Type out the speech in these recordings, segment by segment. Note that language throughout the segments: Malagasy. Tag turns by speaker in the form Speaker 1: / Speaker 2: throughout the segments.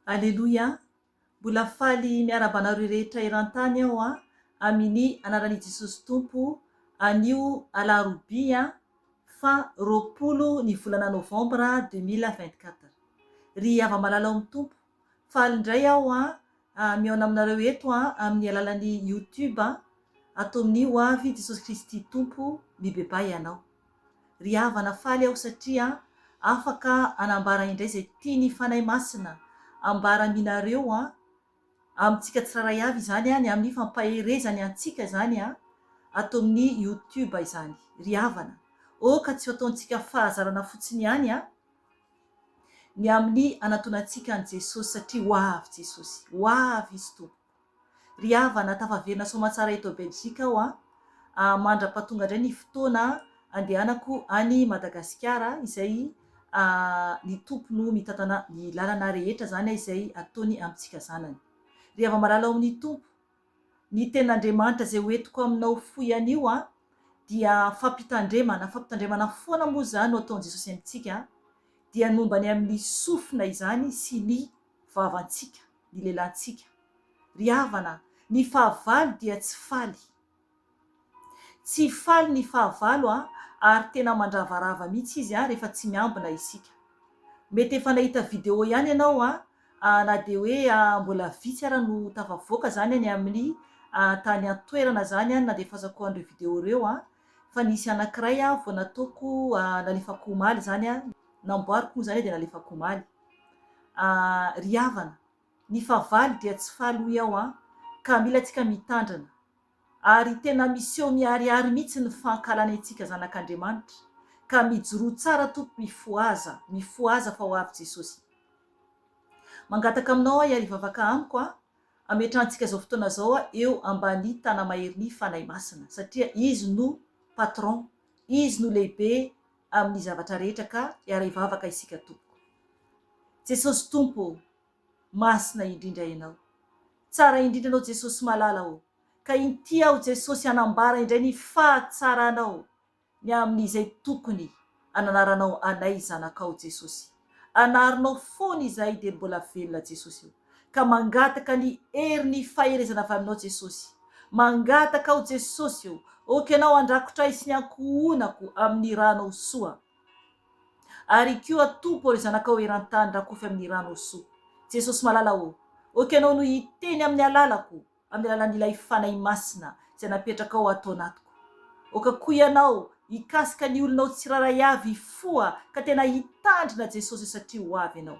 Speaker 1: Aleloia! Mbola faly miarahaba anareo rehetra eran-tany aho a, amini anaran'i Jesosy Tompo, anio alarobia fa 20 ny volana novambra 2024. Ry hava-malala ao amin'ny Tompo, faly indray aho a, mihaona aminareo eto a, amin'ny alalan'ny youtube a, ato amin'ny Ho avy Jesosy Kristy Tompo, mibebaha ianao. Ry havana faly aho satria afaka hanambara indray izay tian'ny Fanahy Masina ambara aminareo an, amintsika tsirairay avy izany an, ny amin'ny fampaherezany antsika izany an, ato amin'ny youtube izany. Ry havana, aoka tsy ho ataontsika fahazarana fotsiny ihany an, ny amin'ny hanantonantsika an'i Jesosy satria ho avy Jesosy, ho avy Izy Tompo. Ry havana, tafaverina soamatsara eto Belgique aho a, mandra-pahatonga indray ny fotoana andehanako any Madagasikara izay ny Tompo no mitantana ny lalana rehetra izany izay ataony amintsika zanany. Ry hava-malala ao amin'ny Tompo, ny tenin'Andriamanitra izay hoentiko aminao fohy anio a, dia fampitandremana, fampitandremana foana moa izany no ataon'i Jesosy amintsika, dia ny momba ny amin'ny sofina izany sy ny vavantsika. ny lelantsika. Ry havana, ny fahavalo dia tsy faly. Tsy faly ny fahavalo a, ary tena mandravarava mihitsy izy a, rehefa tsy miambina isika. Mety efa nahita vidéo ihany ianao a, na dia hoe mbola vitsy ara no tafavoaka izany any amin'ny tany an-toerana izany a, nandefasako an'ireo vidéo ireo a, fa nisy anankiray a vao nataoko nalefako omaly izany a, namboariko moa izany dia nalefako omaly. Ah ry havana, ny fahavalo dia tsy faly hoy aho an, ka mila tsika mitandrina. Ary tena miseho miharihary mihitsy ny fankahalana antsika zanak'Andriamanitra, ka mijoroa tsara Tompo mifohaza, mifohaza fa ho avy Jesosy. Mangataka aminao aho hiarivavaka amiko an, ametrahantsika izao fotoana izao eo ambany tanamaherin'ny Fanahy Masina, satria Izy no patron, Izy no lehibe amin'ny zavatra rehetra ka hiara-hivavaka isika tompoko. Jesosy Tompo ô, masina indrindra Ianao. Tsara indrindra Ianao Jesosy malala ô, ka inty aho Jesosy hanambara indray ny fahatsaranao ny amin'izay tokony ananaranao anay zanakao Jesosy. Anarinao foana izahay dia mbola velona Jesosy ô. Ka mangataka ny herin'ny faherezana avy aminao Jesosy. Mangataka aho Jesosy ô, ok Ianao handrakotra ahy sy ny ankohonako amin'ny ranao soa. Ary koa Tompo ô ry zanakao eran-tany rakofy amin'ny ranao soa. Jesosy malala ô, ok Ianao no hiteny amin'ny alalako amin'ny alalan'ilay Fanahy Masina izay napetrakao ato anatiko. Aoka koa Ianao hikasika ny olonao tsirairay avy hifoha ka tena hitandrina Jesosy ô satria ho avy Ianao.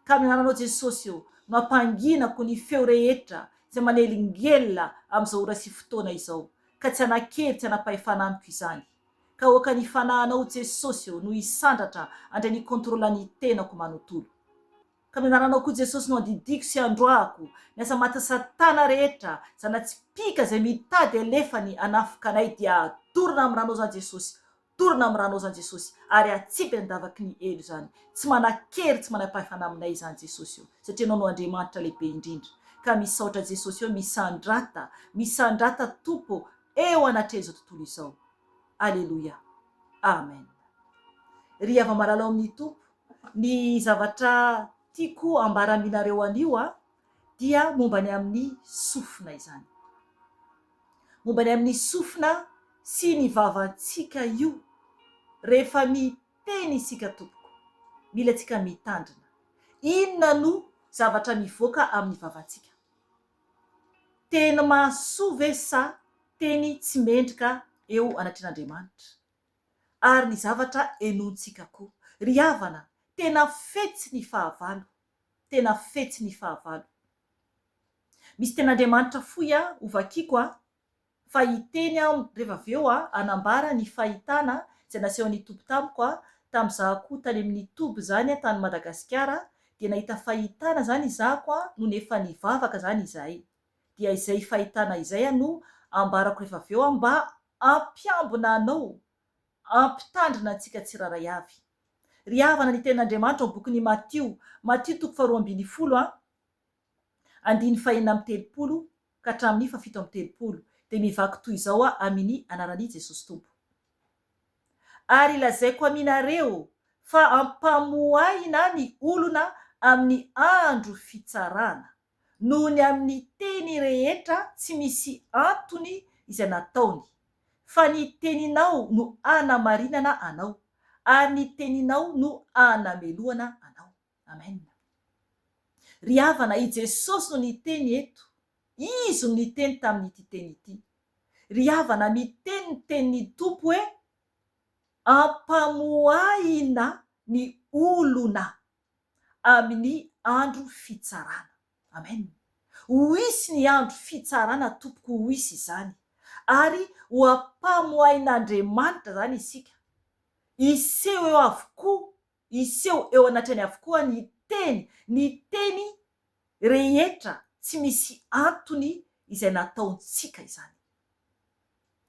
Speaker 1: Ka amin'ny anaranao Jesosy ô no ampanginako ny feo rehetra izay manelingelina amin'izao ora sy fotoana izao ka tsy hanan-kery tsy hanam-pahefana amiko izany. Ka aoka ny Fanahinao Jesosy ô no hisandratra handray ny contrôle ny tenako manontolo. Ka amin'ny anaranao koa Jesosy no andidiako sy androahako ny asa matin'i satana rehetra, zana-tsipìka izay mitady alefany hanafoka anay dia dorana amin'ny ranao izany Jesosy, dorana amin'ny ranao izany Jesosy ary atsipy any an-davaky ny helo izany. Tsy manan-kery tsy manam-pahefana aminay izany Jesosy o, satria Ianao no Andriamanitra lehibe indrindra. Ka misaotra Jesosy o, misandrata, misandrata Tompo eo anatrehan'izao tontolo izao. Aleloia. Amen. Ry hava-malala ao amin'ny Tompo, Ny zavatra tiako ambara aminareo anio dia momba ny amin'ny sofina izany. Momba ny amin'ny sofina sy ny vavantsika io rehefa miteny isika tompoko. Mila antsika mitandrina. Inona no zavatra mivoaka amin'ny vavantsika? Teny mahasoa ve sa teny tsy mendrika eo anatrehan'Andriamanitra? ary ny zavatra henointsika koa. Ry havana, tena fetsy ny fahavalo, tena fetsy ny fahavalo. Misy tenin'Andriamanitra fohy aho hovakiko a, fa hiteny aho rehefa avy eo a, hanambara ny fahitana izay nasehon'ny Tompo tamiko a, tamin'izaho koa tany amin'ny toby izany a, tany Madagasikara, dia nahita fahitana izany izahako a, nony efa nivavaka izany izahay. Dia izay fahitana izay a no ambarako rehefa avy eo a, mba Hampiambina anao, hampitandrina antsika tsirairay avy. Ry havana, ny Tenin'Andriamanitra ao bokin'i Matio, Matio toko faharoa ambinifolo a, andininy fahenina amby 30 ka hatramin'ny fahafito amby 30, dia mivaky toy izao a amini anaran'i Jesosy Tompo. Ary lazaiko aminareo fa ampamoahina ny olona amin'ny andro fitsarana, noho ny amin'ny teny rehetra tsy misy antony izay nataony, fa ny teninao no anamarinana anao, ary ny teninao no anamelohana anao. Amen. Ry havana, i Jesosy no niteny eto. Izy no niteny tamin'ity teny ity. Ry havana, miteny ny tenin'ny Tompo hoe, Ampamoahina ny olona amin'ny andro fitsarana. Amen. Ho hisy ny andro fitsarana tompoko, ho hisy izany. Ary ho ampamoahin'Andriamanitra izany isika. Hiseho eo avokoa hiseho eo anatrehany avokoa ny teny, ny teny rehetra tsy misy antony izay nataontsika izany.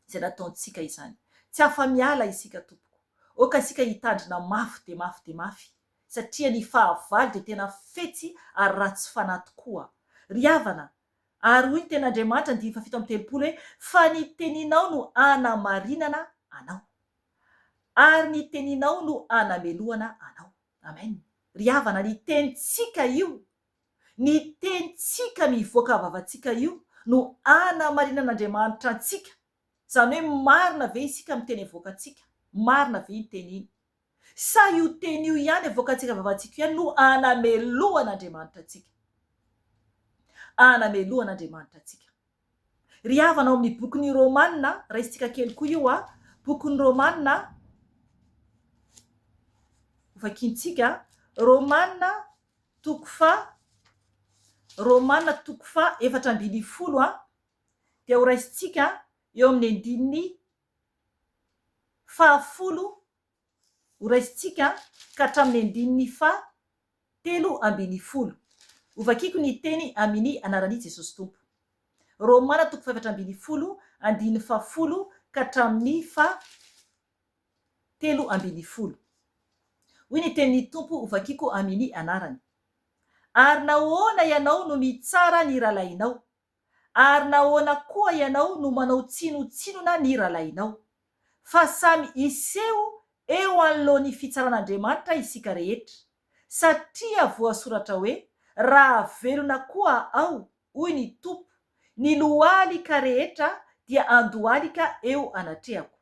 Speaker 1: Izay nataontsika izany. Tsy afa-miala isika tompoko. Aoka isika hitandrina mafy dia mafy dia mafy, satria ny fahavalo dia tena fetsy ary ratsy fanahy tokoa. Ry havana, ary hoy ny tenin'Andriamanitra andininy faha-37 hoe, Fa ny teninao no anamarinana anao. Ary ny teninao no anamelohana anao. Amen. Ry havana, ny tenintsika io, ny tenintsika mivoaka vavantsika io no anamarinan'Andriamanitra antsika. Izany hoe marina ve isika amin'ny teny avoakantsika? Marina ve iny teny iny? Sa io teny io ihany avoakantsika vavantsika io ihany no anamelohan'Andriamanitra antsika? Anamelohan'Andriamanitra antsika. Ry havana ao amin'ny bokin'ny Romana, raisintsika kely koa io a, bokin'ny Romana, hovakintsika, Romana toko faha, Romana toko faha 14 a, dia ho raisintsika eo amin'ny andininy fahafolo ho raisintsika ka hatramin'ny andininy faha 13. Hovakiko ny teny amini anaran'i Jesosy Tompo. Romana toko faha-14 andininy faha-10 ka hatramin'ny faha 13. Hoy ny tenin'ny Tompo hovakiko amini anarany. Ary nahoana ianao no mitsara ny rahalahinao? Ary nahoana koa ianao no manao tsinontsinona ny rahalahinao? Fa samy hiseho eo anoloan'ny fitsaran'Andriamanitra isika rehetra, satria voasoratra hoe, Raha velona koa aho, hoy ny Tompo, ny lohalika rehetra dia handohalika eo anatrehako,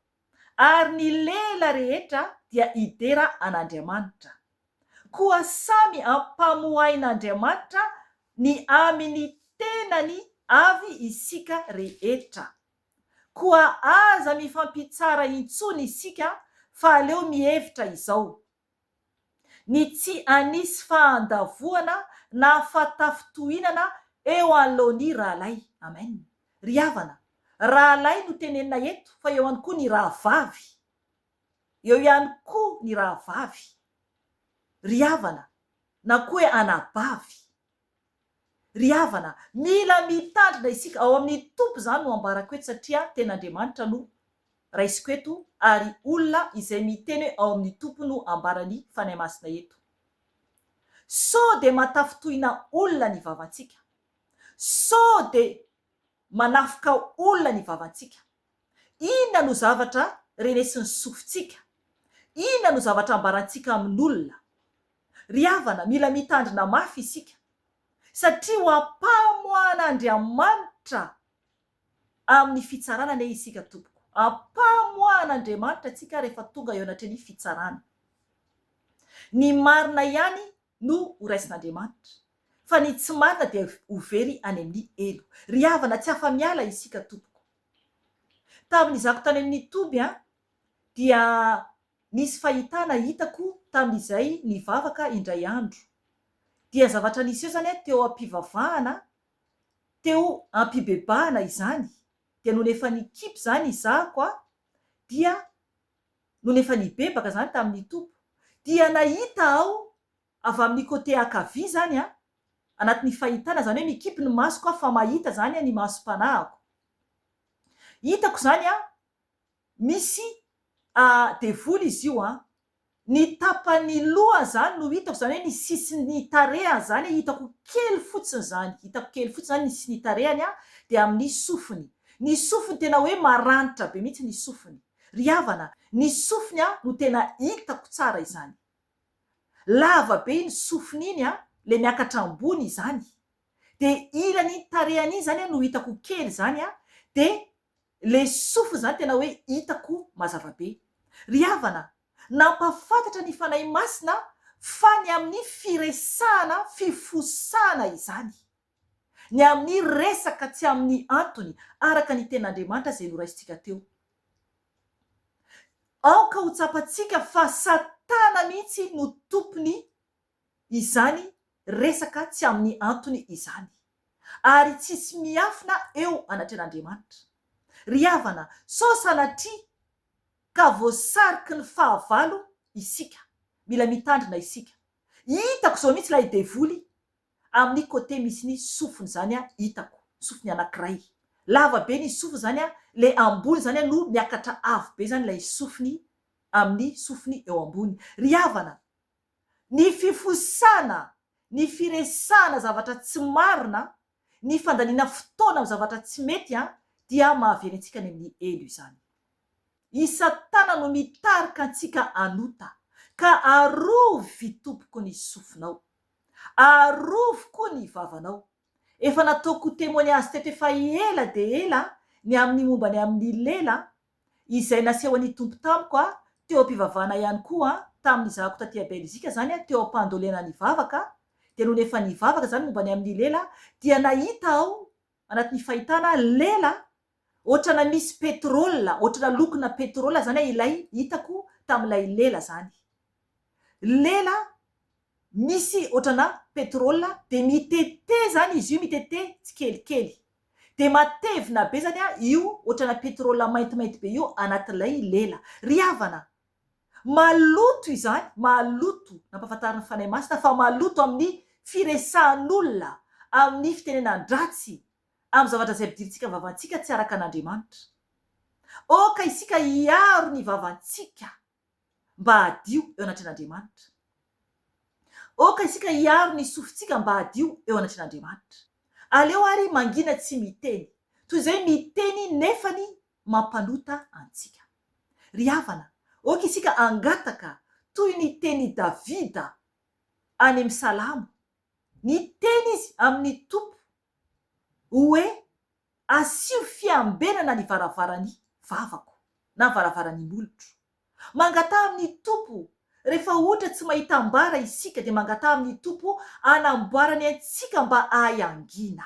Speaker 1: ary ny lela rehetra dia hidera an'Andriamanitra. Koa samy ampamoahin'Andriamanitra ny amin'ny tenany avy isika rehetra. Koa aza mifampitsara intsony isika fa aleo mihevitra izao, Ny tsy hanisy fahandavoana na fahatafintohinana eo anoloan'ny rahalahy. Amen. Ry havana, rahalahy no tenenina eto fa eo ihany koa ny rahavavy. Eo ihany koa ny rahavavy, ry havana, na koa hoe anabavy. Ry havana, mila mitandrina isika, ao amin'ny Tompo izany no ambarako eto satria tena Andriamanitra no raisiko eto ary olona izay miteny hoe ao amin'ny Tompo no ambaran'ny Fanahy Masina eto. Sao dia matafintohina olona ny vavantsika? Sao dia manafoka olona ny vavantsika? Inona no zavatra renesin'ny sofintsika? Inona no zavatra ambarantsika amin'olona? Ry havana, mila mitandrina mafy isika, satria ho ampamoahan'Andriamanitra amin'ny fitsarana anie isika tompoko. Ampamoahan'Andriamanitra antsika rehefa tonga eo anatrehan'ny fitsarana. Ny marina ihany no ho raisin'Andriamanitra, fa ny tsy marina dia ho very any amin'ny helo. Ry havana, tsy afa-miala isika tompoko. Tamin'izako tany amin'ny toby an, dia nisy fahitana hitako tamin'izay nivavaka indray andro. Dia zavatra niseho izany an, teo am-pivavahana, teo am-pibebahana izany, dia nony efa nikipy izany izahako an, dia nony efa nibebaka izany tamin'ny Tompo, dia nahita aho avy amin'ny côté ankavia izany an, anatin'ny fahitana, izany hoe mikipy ny masoko aho fa mahita izany ny masom-panahiko. Hitako izany an, misy devoly izy io an, Ny tapany lohany zany no hitako, zany hoe ny sisin'ny tarehany zany hitako kely fotsiny zany, hitako kely fotsiny zany ny sisin'ny tarehany an, dia amin'ny sofiny. Ny sofiny tena hoe maranitra be mihitsy ny sofiny. Ry havana, ny sofiny an no tena hitako tsara izany. Lava be iny sofiny iny an. le miakatra ambony izany. Dia ilan'iny tarehany iny izany no hitako kely izany an, dia le sofiny izany tena hoe hitako mazava be. Ry havana, nampahafantatra ny Fanahy Masina fa ny amin'ny firesahana fifosana izany. Ny amin'ny resaka tsy amin'ny antony araka ny Tenin'Andriamanitra izay noraisintsika teo. Aoka ho tsapantsika fa Satana mihitsy no tompony izany resaka tsy amin'ny antony izany. Ary tsisy miafina eo anatrehan'Andriamanitra. Ry havana, sao sanatria ka voasariky ny fahavalo isika. Mila mitandrina isika. Hitako izao mihitsy ilay devoly amin'ny côté misy ny sofiny izany hitako, sofiny anankiray. Lava be ny sofiny izany an, le ambony izany an no miakatra avo be izany ilay sofiny amin'ny sofiny eo ambony. Ry havana, ny fifosana, ny firesahana zavatra tsy marina, ny fandaniana fotoana amin'ny zavatra tsy mety an, dia mahavery antsika any amin'ny helo izany. I Satana no mitarika antsika hanota, ka arovy tompoko ny sofinao. Arovy koa ny vavanao. Efa nataoko témoignage teto efa ela dia ela ny amin'ny momba ny amin'ny lela izay nasehon'ny Tompo tamiko a, teo am-pivavahana ihany koa tamin'ny nizahako taty Belzika izany teo am-pandolena nivavaka dia nony efa nivavaka izany momba ny amin'ny lela dia nahita aho anatin'ny fahitana lela ohatrana misy pétrole ohatrana lokona pétrole izany ilay hitako tamin'ilay lela izany lela misy ohatrana pétrole dia mitete zany izy io mitete tsikelikely dia matevina be zany io ohatrana pétrole maintimainty be io anatin'ilay lela. Ry havana, maloto izany, maloto, nampahafantarin'ny Fanahy Masina fa maloto amin'ny firesahan'olona, amin'ny fitenenan-dratsy, amin'ny zavatra izay ampidirintsika ny vavantsika tsy araka an'Andriamanitra. Aoka isika hiaro ny vavantsika. mba hadio eo anatrehan'Andriamanitra. Aoka isika hiaro ny sofintsika mba hadio eo anatrehan'Andriamanitra. Aleo àry mangina tsy miteny, toy izay miteny nefany mampanota antsika. Ry havana, aoka isika hangataka toy ny tenin'i Davida any amin'ny Salamo. Niteny izy amin'ny Tompo hoe, Asio fiambenana ny varavaran'ny vavako na varavaran'ny molotro. Mangataha amin'ny Tompo, rehefa ohatra tsy mahita ambara isika dia mangataha amin'ny Tompo hanamboarany antsika mba hahay hangina,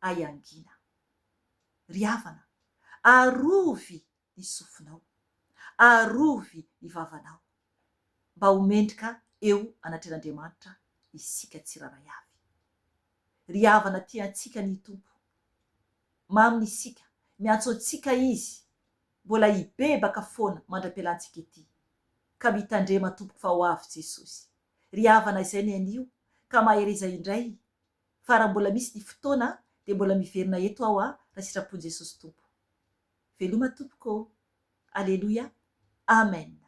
Speaker 1: hahay hangina. Ry havana, arovy ny sofinao, arovy ny vavanao, mba ho mendrika eo anatrehan'Andriamanitra isika tsirairay avy. Ry havana tia antsika ny Tompo. Maminy isika, miantso antsika Izy, mbola hibebaka foana mandra-pialantsika ety. Ka mitandrema tompoko fa ho avy Jesosy. Ry havana izay ny anio, ka mahereza indray, fa raha mbola misy ny fotoana dia mbola miverina eto aho raha sitrapon'i Jesosy Tompo. Veloma tompoko ô! Aleloia! Amen!